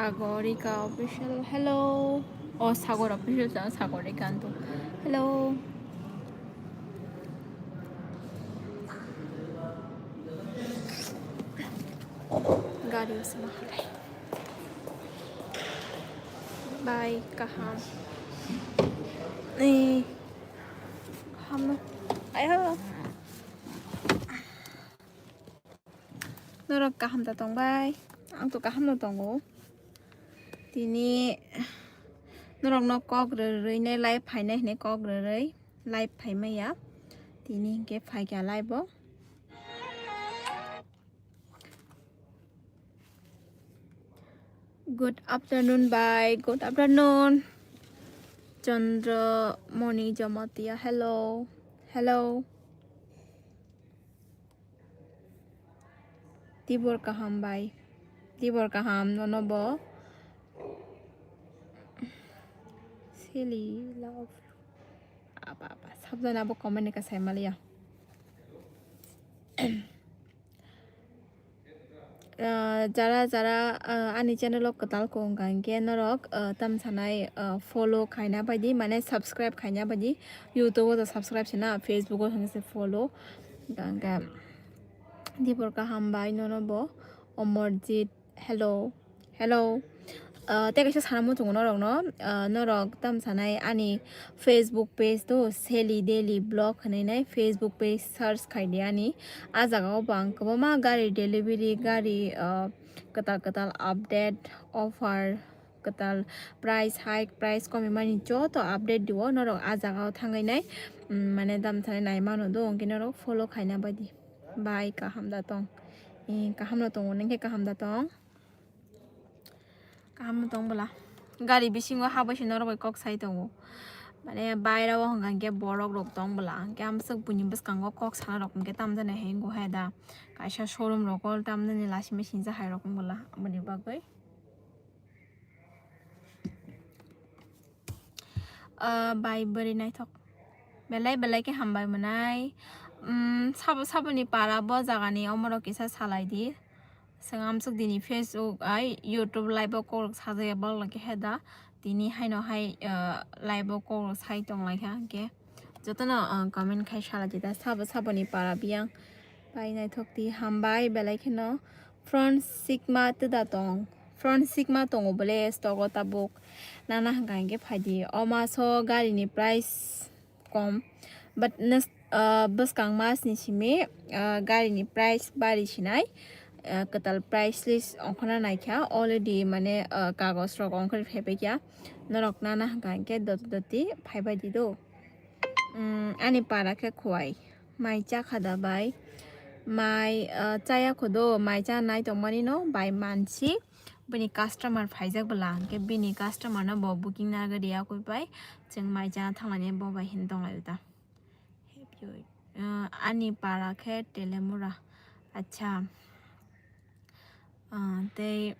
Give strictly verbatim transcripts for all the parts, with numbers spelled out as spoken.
Sagorika official, hello. Oh, Sagor official, sa-, Sagorika anto. Hello. Gari usma halai. Bye, kaham. Eh, kaham. Ayo. Norok kaham da tong bai? Ang to kaham no tongo. Tini norok no kok rwrwi ne live phainai hwnwi kok rwrwi live phaimaya. Tini hinkhe phaikha live o. Good afternoon, bye. Good afternoon. Chandra Moni Jamatia, hello. Hello. Tibor kaham bai. Tibor kaham nono bo. Silly love. Apa apa. Sabjana bo comment ka sai maliya. Ah, jara jara, ah, ani channel o kwtal kong kang khe norok, ah, tam sanai, ah, follow khaina baidi, mane subscribe khaina baidi. YouTube o to subscribe sina, Facebook o hwnse follow. Kang khe Dibor kaham bai nono bo Omorjit. Hello. Hello. Ah, tei kaisa sana muchungo norokno, ah, norok tam sanai ani Facebook page to Sally Daily Vlog hinwi nai Facebook page search khai di ani. Ah jaga o bo ang kwbangma gari delivery, gari, ah, kwtal kwtal update, offer, kwtal price hike, price komimani joto update diwo norok ah jaga o thangwi nai, mm, mane tam sanai nai mano do, hwnkhe norok follow khaina baidi. Bai kaham da tong. Eh, kaham no tongo, nengkhe kaham da tong. Kaham tong bwla. Gari bisingo habwi se norok bai kok sai tongo. Mane baira o hwnka hwnkhe borok rok tong bwla. Hwnkhe amswk buini bwskango kok sana rok hwnkhe tamjani hai wngo hai da. Kaisa showroom rogo tamjani lasima sinsa hai rok wng bwla. Aboni bagwi. Ah, bai bwrwi naithok. Belai belai khe hambai mwnai. Mm, sabo saboni para bo jagani omorok kisa salai di. Swng amswk dini Facebook ai YouTube live o kok sajagya bal khe da. Tini haino hai, ah, live o kok sai tong lai kha hwnkhe. Jotono, ah, comment khai sala di da. Sabo saboni para biyang. Bai naithok di hambai belai kheno. Front sigma twda tong. Front sigma tongo bole stock o tabuk. Nana hwnkha hwnkhe phaidi. O maso gari ni price kom. But nes-, ah, bwskang mas ni simi, ah, gari ni price bari sinai. Ah, kwtal price list ongkhorna naikha. Already mane, ah, kagoj rok ongkhorwi phaibaikha. Norok nana hwnkha hwnkhe doti doti phaibai di do. Mm, ani para khe khwai. Mai chakha da bai. Mai, ah, chaya khodo, mai cha nai tongmani no bai mansi. Bini customer phaijak bwla, hwnkhe bini customer no bo booking nagari yakui bai. Chwng mai cha thanglani bo bai hin tong lai da. Ah, ani para khe Telemura. Acha. Ah, tei,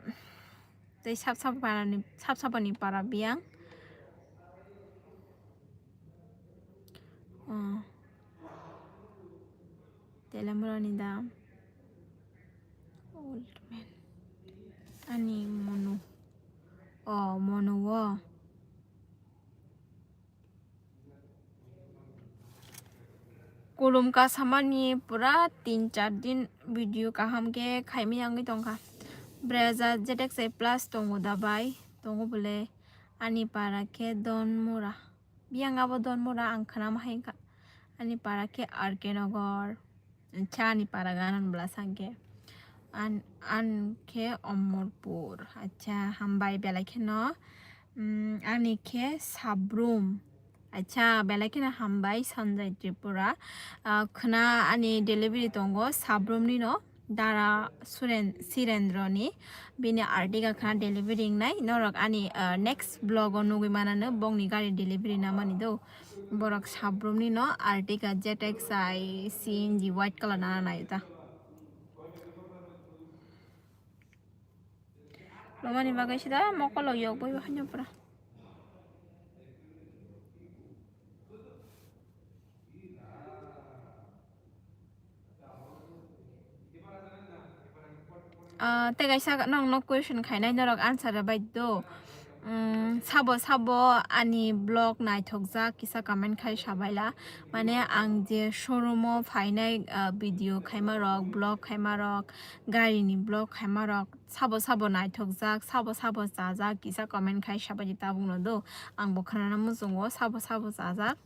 tei sap sap para ni, sap sap ni para biyang. Ah. Telemura ni da. Old man. Ani monu. Oh, monu wo. Kulum kasamani pura tin char din video kaham khe khaimani wngwi tongkha. Brezza Z X I plus tongo da bai? Tongo bole. Ani para khe Donmura. Biyang abo Donmura ang khwnama hai wngkha. Ani para khe R K Nagar. Acha, ani para ganan bwla sangkhe. An, an khe Omorpur. Acha, hambai belai kheno. Mm, ani khe Sabrum. Acha, belai kheno hambai Sanjay Tripura. Ah, khwna ani delivery tongo Sabrumni no, Dara Suren-, Sirendroni. Bini Ertiga khwna delivery wngnai. Norok ani, ah, next vlog o nugwi manano bongni gari delivery namani do. Borok Sabrumni no Ertiga Z X I C N G white color nana naio ta. Romani bagwi sida mokolo yok bui bahai no pura. Ah, tei kaisa nokno question khainai norok answer rwbai do. Mm, sabo sabo ani vlog naithokjak kisa comment khai sabaila. Mane ang je showroom o phainai, ah, video khaimarok, vlog khaimarok, gari ni vlog khaimarok, sabo sabo naithokjak, sabo sabo chajak kisa comment khai sabaidi tabukno do. Ang bo khwnana muchungo sabo sabo chajak.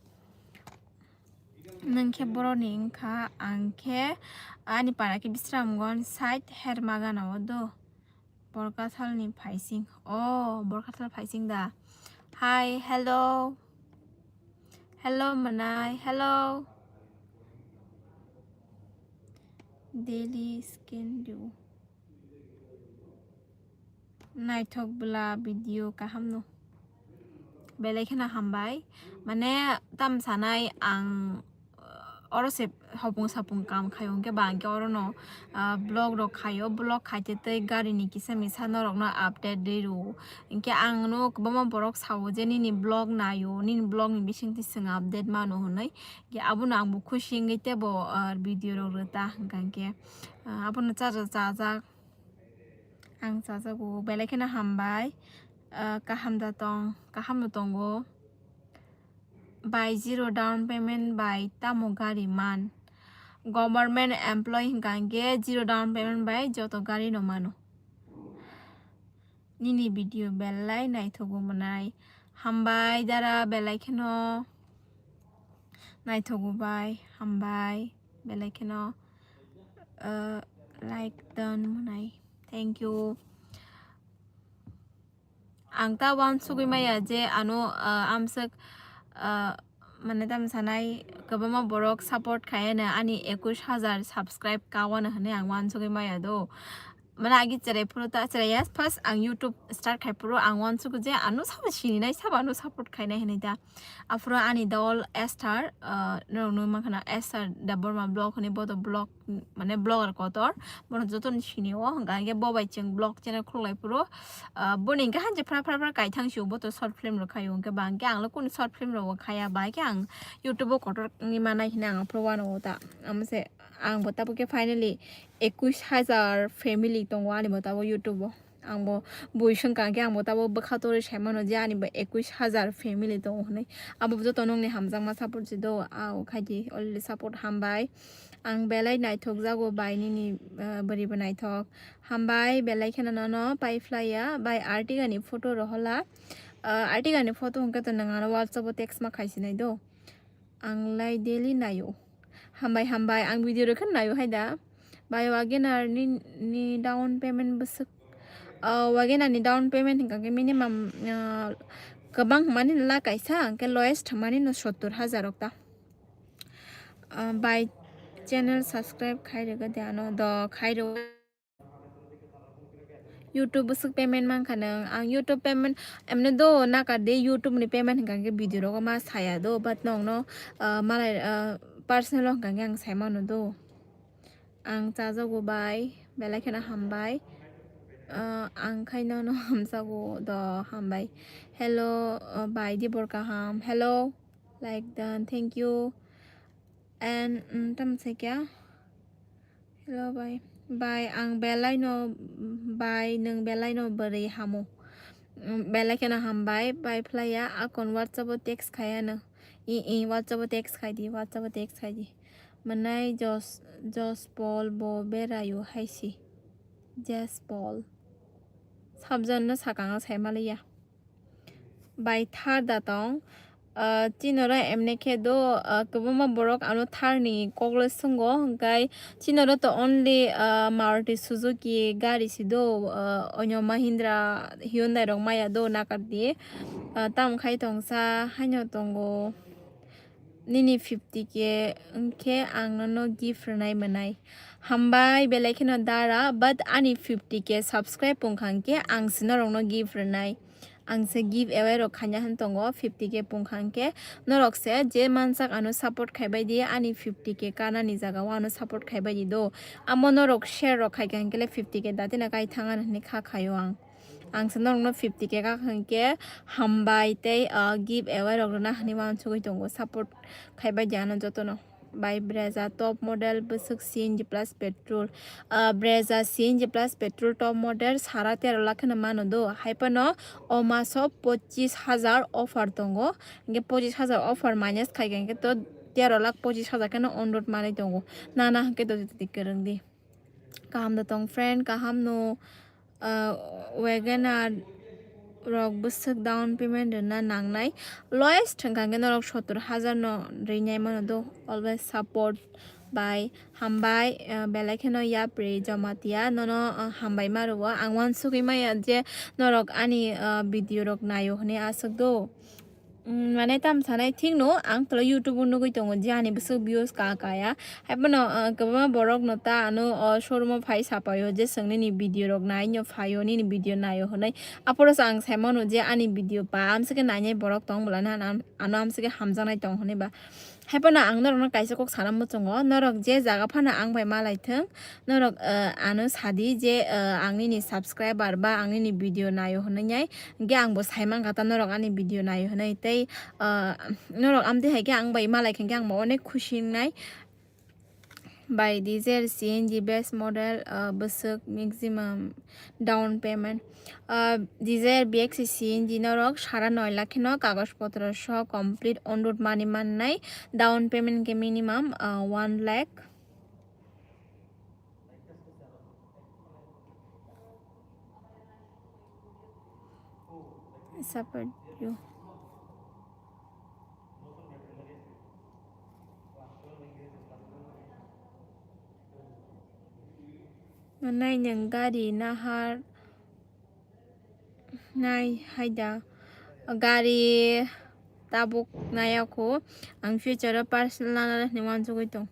Nwng khe boroni wngkha, ang khe ani para khe Bisramganj side Hermagana o do. Borkathal ni phaising. Oh, Borkathal phaising da. Hi, hello. Hello, Manai. Hello. Daily skin do. Naithok bwla video kaham no. Belai kheno hambai. Mane tam sanai ang, uh, oro se hopung sapung kam khaio, hwnkhe ba ang khe oro no, uh, vlog rok khaio, vlog khaite tei gari ni kisa misa norok no update rwi rwo. Hwnkhe ang no kwbangma borok sao je nini vlog naio, nini vlog ni bising twi chwng update mano hwnwi. Hwnkhe abono ang bo khusi wngwi teibo, uh, video rok rwta hwnkha hwnkhe, uh, abono chaja chajak. Ang chajago, belai kheno hambai. Ah, kaham da tong, kaham no tongo. Bai zero down payment bai tamo gari man? Government employee hwnkha hwnkhe zero down payment bai joto gari no mano. Nini video belai naithogo mwnai. Hambai dara, belai kheno naithogo bai, hambai belai kheno, uh, like done mwnai. Thank you. Ang ta uansugwi maya je ano, uh, amswk, uh, mane tam sanai kwbangma borok support khaiyano ani ekush hajar subscribe kawano hwnwi ang uansugwi maya do. Mane agi cherai phuru ta cherai ya, first ang YouTube start khai phuru ang uansukgo je ano sabo sininai, sabo ano support khainai hwnwi ta. Aphuru ani dol Esther, uh, norok nugwi mankha na Esther Debbarma vlog hwnwi, bo to vlog, mane vlogger kotor, bono jotono sinio, hwnkha hwnkhe bo bai chwng vlog channel khuluk lai phuru, uh, boni hwnkhe hanse phra phra phra kaithang sio, bo to short film rok khaio, hwnkhe ba hwnkhe ang le kunu short film rok bo khaya, ba khe ang YouTube o kotor wngwi manai hwnwi ang aphuru uanao ta, amo se ang bo tabuk khe finally ekush hajar family tongo ani bo tabuk YouTube o. Ang bo bui swngkha hwnkhe ang bo tabuk bwkha torwi sai mano je ani bo ekush hajar family tongo hwnwi. Abo bo joto nokni hamjakma support se do, ah, khaidi already support hambai. Ang belai naithok jago bai nini, ah, bwrwi bo naithok. Hambai belai kheno nono pai phlaiya bai Artiga ni photo rohola. Ah, Artiga ni photo hwnkhe to nwng ano WhatsApp o text ma khai sinai do. Ang lai daily naio. Hambai, hambai, ang video rok khe naio hai da. Bai, Wagon R ni, ni down payment bwswk, ah, Wagon R ni down payment hwnkha khe minimum, ah, kwbang hwnmani no lakh kaisa, hwnkhe lowest hwnmani no sottor hajar rok ta. Ah, bai, channel subscribe khai rwgwi de ano, do khai rw. YouTube bwswk payment mankha nwng? Ang YouTube payment, emne do nakar de YouTube ni payment hwnkha khe video rogo ma saya do, but nokno, ah, malai, ah, personal o hwnkha khe ang sai mano do. Ang chajago bai, belai kheno hambai. Ah, ang khai nono hamjago do, hambai. Hello, ah, bai, dibor kaham. Hello, like done, thank you. And, mm, tamo se kya? Hello, bai. Bai, ang belai no, bai, nwng belai no bwrwi hamo. Mm, belai kheno hambai, bai phlaiya, akon WhatsApp o text khaiya no. I, i, WhatsApp o text khai di, WhatsApp o text khai di. Mwnai Jos, Jos Paul bo berayo hai si. Jes Paul. Sabjon no sakang o sai maliya. Bai thar da tong. Ah, chini oro emne khe do, ah, kwbangma borok ano thar ni kok le swngo, hwnkhe chini oro to only, ah, Maruti Suzuki gari si do, ah, onyo Mahindra, Hyundai rok maya do nakar di. Ah, tamo khai tongsa haino tongo. Nini fifty K wngkhe ang nono gift rwnai mwnai. Hambai belai kheno dara, but ani fifty K subscribe wngkha hwnkhe ang se norokno gift rwnai. Ang se give away rok khaina hwn tongo, fifty K pungkha hwnkhe norok se je mansak ano support khaibai di, ani fifty K kanani jaga o ano support khaibai di do. Amo norok share rok khaikha hwnkhe le fifty K datina kai thang ano hwnwi kha khaio ang. Ang se norokno fifty K kha hwnkhe hambai tei, ah, give away rok rwna hwnwi uansugwi tongo, support khaibai di ano jotono. by Brezza top model bwswk C N G plus petrol. Ah, Brezza C N G plus petrol top model sara tero lakh kheno mano do. Hai phano o maso pochis hajar offer tongo. Hingke pochis hajar offer minus khai khe hingke to tero lakh pochis hajar kheno on road manwi tongo. Nana hingke to twi kwrwng di. Kaham da tong friend, kaham no, ah, Wagon R rok bwswk down payment rwna nangnai. Lowest hwnkha hwnkhe norok sottor hajar no rinai mano do. Always support by hambai, ah, belai kheno yapri Jamatia nono, ah, hambai ma rwo. Ang uansugwi maya je norok ani, ah, video rok naio hwnwi aswk do. Mm, mane tam sanai thik no, ang tolo YouTube o nugui tongo je ani bwswk views ka kaya. Hai phano, ah, kwbangma borok no ta ano o showroom o phai sapaio je chwng nini video rok nai no phaio, nini video naio hwnwi. Aphuru se ang sai mano je ani video pa amswk khe nainai borok tong bwla na ano, ano amswk khe hamjaknai tong hwnwi ba. Hai phano ang norokno kaisa kok sana muchungo, norok je jaga phano ang bai malai thwng, norok, ah, ano sadi je, ah, ang nini subscriber ba ang nini video naio hwnwi nai. Hingke ang bo sai mankha ta norok ani video naio hwnwi tei, ah, norok amtwi hai khe ang bai malai khe ang bo onek khusi wngnai. Bai Dzire C N G base model, ah, bwswk maximum down payment. Ah, Dzire B X C C N G norok sara noi lakh kheno kagoj potro so complete on road money mannai, down payment khe minimum, ah, one lakh. Support you. Manai nwng gari nahar nai haida gari tabuk nayakho ang future o personal nana hwnwi uansugwi tong.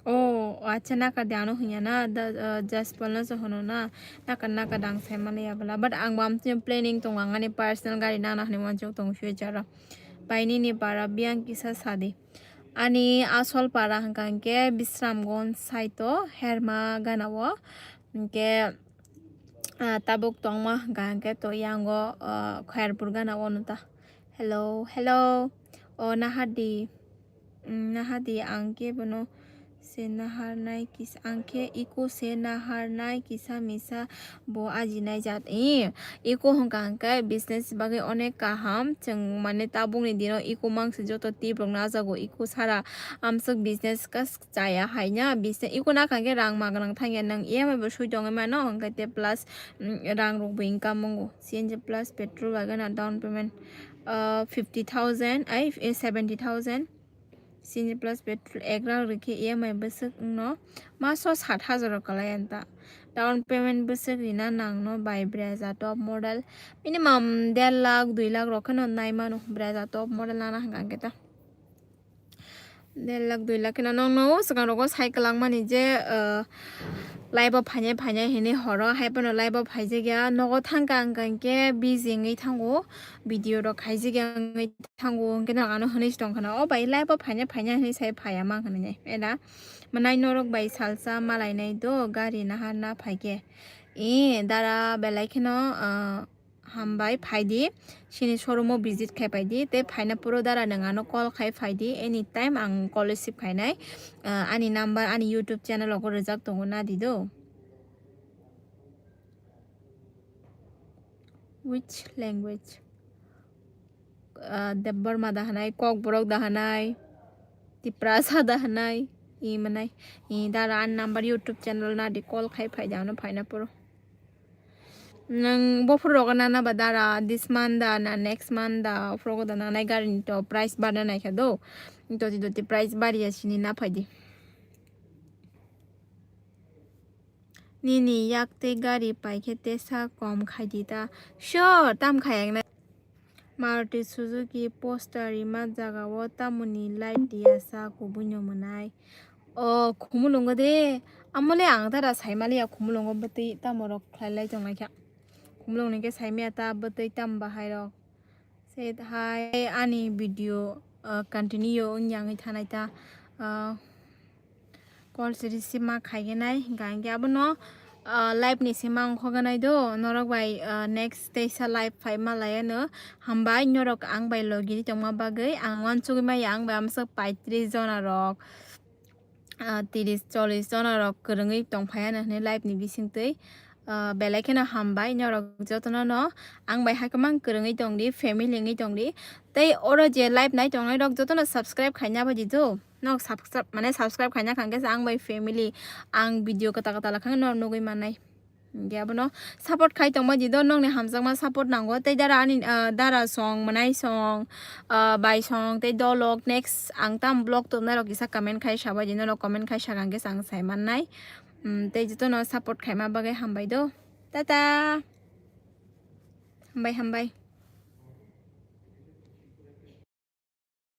Oh, acha, nakar de ano hwnya na, da, uh, Jaspal no se hono na, nakar, nakar dang sai mani ya bwla. But ang bam twi planning tongo, ang ani personal gari nana hwnwi uansuk tongo future o. Bai nini para biyang kisa sadi. Ani asol para hwnkha hwnkhe Bisramganj side o, Herma gana o. Hwnkhe, ah, tabuk tongma hwnkha hwnkhe to yango, ah, Khairpur gana o no ta. Hello, hello. O nahar di. Mm, nahar di, ang khe bono se nahar nai kisa, ang khe iko se nahar nai kisa misa bo aji nai jat. Eh, iko hwnkha hwnkhe business bagwi onek kaham. Chwng mane tabukni dino iko mangse joto tip rok najago, iko sara amswk business kas chaya hai na. Business iko nakha hwnkhe rang ma gwnang thangya, nwng E M I bo sui tongwi mano, hwnkhe te plus, mm, rang rok bo income wngo. C N G plus petrol wagon a down payment, ah, fifty thousand, ai, eh, seventy thousand. C N G plus petrol ek lakh rikhe E M I bwswk wngno maso sat hajar o kwlai anta. Down payment bwswk rina nangno bai Brezza top model. Minimum der lakh, dui lakh rok kheno nai mano Brezza top model nana hwnkha hwnkhe ta. Der lakh, dui lakh kheno nongno swkang rogo sai kwlangmani je, ah, live o phainai phainai hinwi horo, hai phano live o phaijakya. Nogo thangkha hwnkha hwnkhe busy wngwi thango, video rok khaijakya wngwi thango, hwnkhe no ano hwnwi se tongkha na, "O bai, live o phaina phaina," hwnwi sai phaiya mankha nai. Eda, manai norok bai salsa malainai do, gari nahar na phaikhe. E, dara belai kheno, ah, hambai, phaidi, sini showroom o visit khai phaidi, tei phaina puro dara nwng ano call khai phaidi, anytime ang call receive khainai. Ah, ani number ani YouTube channel o rwjak tongo, nadi do. Which language? Ah, Debbarma da hwnai, Kokborok da hwnai, Tiprasa da hwnai, i mwnai, i dara ani number YouTube channel nadi call khai phai da ano phaina puro. Nwng bophor rogo nana ba dara this month da na next month da phorogo da nanai gari ni to price barna naikha do. Doti doti price bariya sini na phaidi. Nini yak tei gari paikhe tesa kom khaidi ta. Sure, tam khayang nai. Maruti Suzuki poster rima jaga o tamoni light diya sa kubui no mwnai. O khumulungo de, amole ang tara saimaliya khumulungo bwtwi tamo rok khlai lai tongnaikha. Khumulung ni khe saimaya ta bwtwi tam bahai rok. Sed hai ani video, uh, continue wngya wngwi thanai ta, uh, call se receive ma khaigenai hwnkha hwnkhe abono, Ah, live ni sima ongkhoganai do, norok bai, ah, next teisa live phai malai ano. Hambai norok ang bai logi tongma bagwi, ang uansugwi maya ang bai amswk paitris jona rok, ah, tiris chollis jona rok kwrwngwi tongphai ano hwnwi live ni bisingtwi. Ah, belai kheno hambai norok jotono no, ang bai hakhe mang kwrwngwi tongdi, family wngwi tongdi. Tei oro je live nai tongnai rok jotono subscribe khaina bai di do. Nok subscribe, mane subscribe khaina khangkhe ang bai family, ang video kwtal kwtal khang no nugwi mannai. Hingke abono support khai tongma di do, nokni hamjakma support nango. Tei dara ani, ah, dara song, mwnai song, ah, bai song, tei dolok next ang tam vlog tubnai rok kisa comment khai sabai di, norok comment khai sakang khe ang sai mannai. Hmm, tei jotono support khaima bagwi hambai do. Tata. Hambai, hambai.